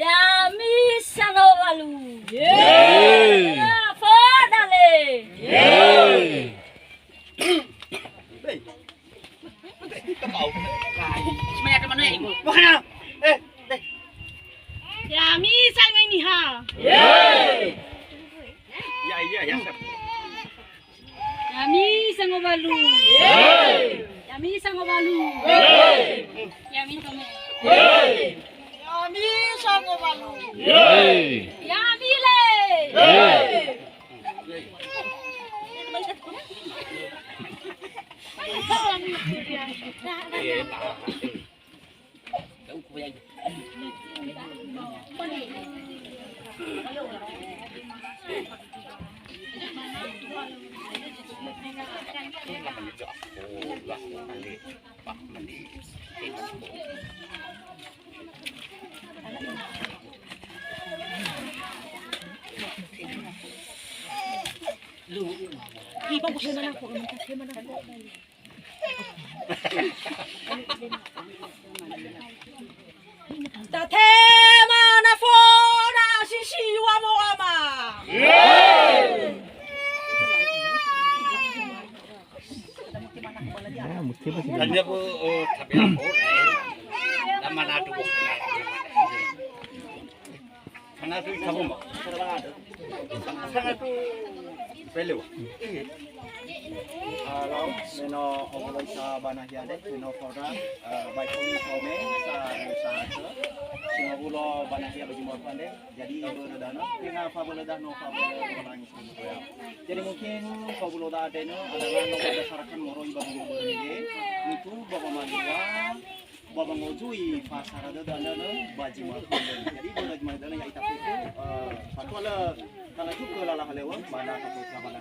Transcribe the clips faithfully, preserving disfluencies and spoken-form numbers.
Ya'ami sangowalu. Yeay. Ya fodale. Yeay. Semuanya teman, eh. Wah, eh, eh. Ya'ami sangai niha. Yeay. Ya, ya, ya, siap. Ya'ami sangowalu. Yeay. Ya'ami sangowalu. Yeay. Ya'ami sangowalu. Yeay. Ya'ami sangowalu. Yeay. Ya'ami le. Yeay. Tatema nafo na sisi wa mo ama. Tania bu, oh, tapi apa? Nama nadu. Sanatu itabu ma. Sanatu belewa. Lau, me no owulo ita ba nahia nde, me no fora, eh, baik pun kome, sa, sa, sa. Singowulo ba nahia ba Jum'at andre. Jadi, börö danö, tenga fabölö danö, fabölö Lowalangi. Jadi, mungkin fabölö danö adalah no berdasarkan moroi ba börö nde, untuk ba wamalua, ba wangojui fasara dödö andrö ba Jum'at andrö. Jadi, börö Jum'at andrö ya'ita fefu, eh, fatua lö, tanö cukup lala halewö, ba na tatu ba na.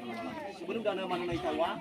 Sebelum danö manö ita wa,